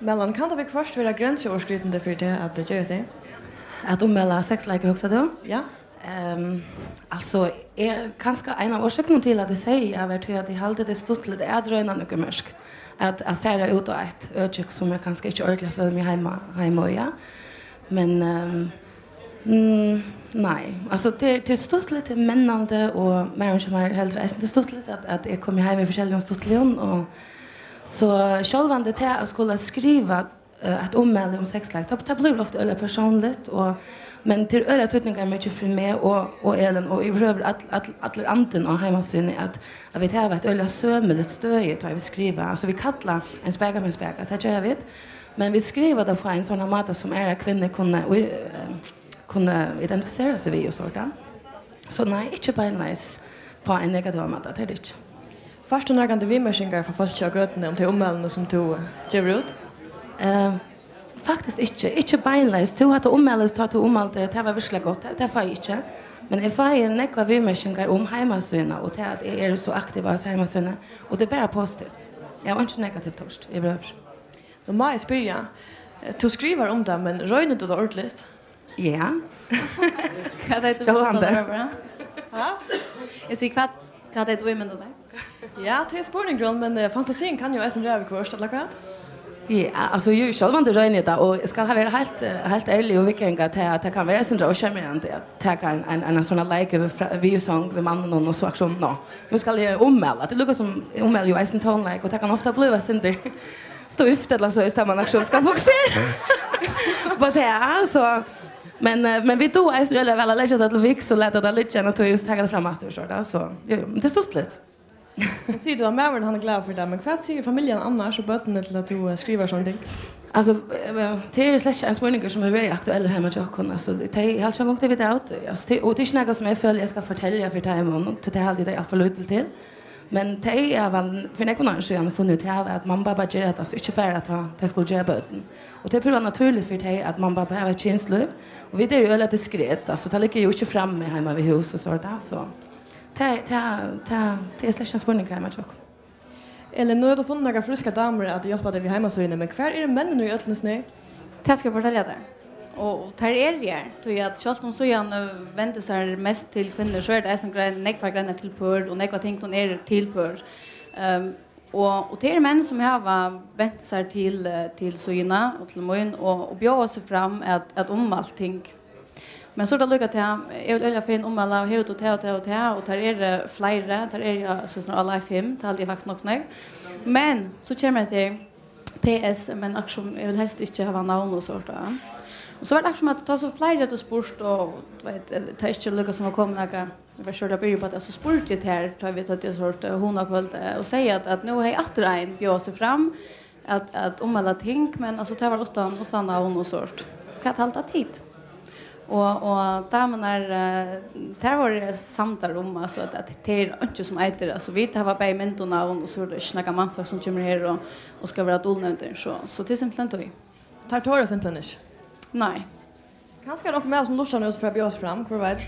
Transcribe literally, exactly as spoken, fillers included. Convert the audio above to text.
Mellan, kann tað viðhvørt vera grenseoverskridandi fyri teg at gera hetta? At ummæla sexleikur, hugsar tú? Ja. Ehm, altso, eg, kanska ein av orsøkunum til, at eg segði ja, var tí, at eg haldi, tað er stuttligt at royna nøkur mørk. At, at fara út á eitt øki, sum eg kanska ikki ordiliga føli meg heima, heima í, ja. Men, ehm, mm, nei. Altso, tað er, tað er stuttligt, tað er mennandi, og meir og meir heldur eisini, tað er stuttligt, at, at eg komi heim við forskelligum stuttligum, og so sjálvandi tað at skula skriva eh, eitt ummæli um sexleik. Tað, tað blívur ofta øgiliga persónligt, og, men tað er øgiliga týdningarmikið fyri meg og, og Elin, og yvirhøvur all, all, allur andin á heimasíðuni, at, at vit hava eitt øgiliga sømiligt støði, tá vit skriva. Altso, vit kalla ein spaka fyri ein spaka, tað gera vit, men vit skriva tað á ein sovorðnan máta, sum aðrar kvinnur kunnu, í, eh, kunnu identifisera seg við og sovorðið. So nei, ikki beinleiðis á ein negativan máta, tað er tað ikki. Fært tú nakrantíð viðmerkingar frá fólki á gøtuni um tey ummælini, sum tú, eh, gevur út? Eh, faktiskt ikki. Ikki beinleiðis. Tú, hatta ummælið, tá tú ummældi, tað var virkuliga gott. Tað, tað fái eg ikki. Men eg fái nógvar viðmerkingar um heimasíðuna og tað, at eg eri so aktiv á hesi heimasíðuni. Og tað er bara positivt. Eg havi einki negativt hoyrt yvirhøvur. Nú má eg spyrja. Eh, tú skrivar um tað, men roynir tú tað ordiligt? Ja. Hvat eitur tú? Sjálvandi. Ha? Eg sigi, hvat, hvat eitur tú ímyndar tær? Ja, tað er spurningurin, men, eh, fantasiin kann jo eisini ræða viðhvørt, ella hvat? Ja, altso, jú, sjálvandi royni eg tað, og eg skal vera heilt, eh, heilt ærlig og viðganga, at tað, tað kann vera eitt sindur ósjarmerandi at taka ein, ein, ein sovorðnan leik yvir fra-, við song við manninum og so akkurát, nå, nú skal eg ummæla. Tað er líka sum eg ummæli jo eisini tónleik, og tað kann ofta blíva eitt sindur stíft ella so, í staðin man akkurát skal fokusera á tað, so. Men, eh, men vit duga eisini øgiliga væl at leggja tað til viks og lata tað liggja, og so taka tað fram aftur, so, so, jú, jú, men tað er stuttligt. Nú sigur tú, at maðurin, hann er glaður fyri tað, men hvat sigur familjan annars og børnini til, at tú, eh, skrivar sovorðin ting? Altso, eh, tað er slett ikki ein spurningur, sum hevur verið aktuellur heima hjá okkum. Altso, tey, eg haldi ikki eingong, tey vita av tí. Altso, tað, og tað er ikki nakað, sum eg føli, eg skal fortelja fyri teimum, tí tað haldi eg, tey er alt for lítil til. Men tey hava, fyri nógvum árum síðan, funnið út av, at mamma og babba gera tað, altso, ikki bara at tey skulu gera børn. Og tað er púra natúrligt fyri tey, at mamma og babba hava eitt kynslív. Og vit eru øgiliga diskret, altso, tað liggur jo ikki frammi heima við hús og so, so. Tað, tað, tað, tað er slett ikki ein spurningur heima hjá okkum. Elin, nú hevur tú funnið nakrar frískar damur at hjálpa tær við heimasíðuni, men hvar eru menninir í øllum hesum her? Tað skal eg fortelja tær. Og, og tær eru her, tí at sjálvt um síðan, eh, vendir sær mest til kvinnur, so eru tað eisini grein-, nógvar greinar til pør, og nógv av tingunum eru til pør. Ehm, og, og tað eru menn, sum hava vent sær til, eh, til síðuna og til mín, og, og bjóða seg fram at, at ummæla ting. Men so er tað líka tað, eg vil øgiliga fegin ummæla, hevur tú tað og tað og tað, og tær eru fleiri, tær eru, ja, so snart á leið fimm, tað haldi eg faktiskt nokk so nógv. Men so kemur hetta her, P S, men akkurát sum eg vil helst ikki hava navn og sovorðið, ja. Og so var tað akkurát sum at tá so fleiri høvdu spurt, og, tú veit, eh, tað er ikki líka sum at koma nakað, eg var sjálv at byrja upp á tað, so spurdi eg tær, tá vit høvdu sovorðið, eh, hugnakvøld, eh, og segði at, at nú hevði aftur ein bjóðað seg fram, at, at ummæla ting, men altso, tað var uttan, uttan navn og sovorðið. Hvat halda tit? Og, og damurnar, eh, tær vóru samdar um, altso, at, at tað er einki sum eitur, altso, vit hava bæði mynd og navn, og so er tað ikki nakar mannfólk sum kemur her og, og skal vera dulnevndur, so, so tað er simpelthen tí. Tær tora simpelthen ikki? Nei. Kanska er onkur maður sum lurtar nú, sum fer at bjóða seg fram, hvør veit?